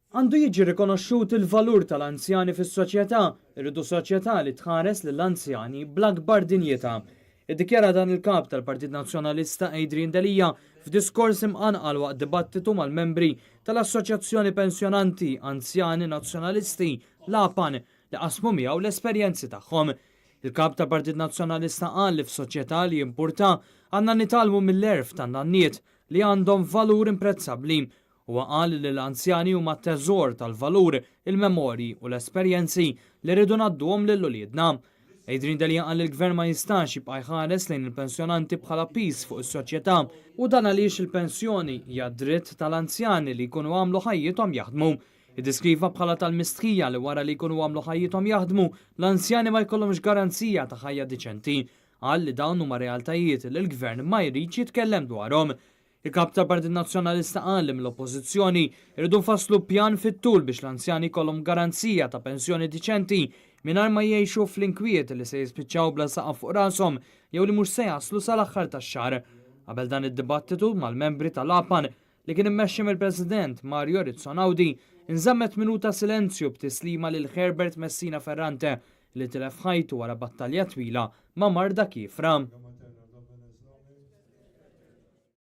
Għandu jiġi rikonoxxut il-valur tal-anzjani fis-soċjetà, irridu soċjetà li tħares lill-anzjani bl-akbar dinjità. Iddikjara dan il-Kap tal-Partit Nazzjonalista Adrian Delia f'diskors imqanqal waqt dibattitu mal-membri tal-Assoċjazzjoni Pensjonanti Anzjani Nazzjonalisti, l-APAN, li qasmu miegħu l-esperjenzi tagħhom. Il-Kap tal-Partit Nazzjonalista qal li f'soċjetà li jimpurta għandna nitgħallmu mill-għerf tan-nanniet li għandhom valur imprezzabbli. Huwa qal li l-anzjani huma teżor tal-valur, il-memorji u l-esperjenzi li rridu ngħadduhom lil uliedna. Adrian Delia qal li l-Gvern ma jistax jibqa' jħares lejn il-pensjonanti bħala piż fuq is-soċjetà u dan għaliex il-pensjoni hija dritt tal-anzjani li jkunu għamlu ħajjithom jaħdmu. Iddeskriva bħala tal-mistħija li wara li jkunu għamlu ħajjithom jaħdmu, l-anzjani ma jkollhomx garanzija ta' ħajja diċenti. Qal li dawn huma realtajiet li l-Gvern ma jridx jitkellem dwarhom. Il-Kap tal-Partit Nazzjonalista qal li mill-Oppożizzjoni rridu nfasslu pjan fit-tul biex l-anzjani jkollhom garanzija ta' pensjoni diċenti mingħajr ma jgħixu fl-inkwiet li se jispiċċaw bla saqaf fuq rashom jew li mhux se jaslu sal-aħħar tax-xahar. Qabel dan id-dibattitu mal-membri tal-APAN li kien immexxi mill-President Mario Rizzo Naudi, inżammet minuta silenzju b'tislima lil Herbert Messina Ferrante li tilef ħajtu wara battalja twila ma' marda kiefra.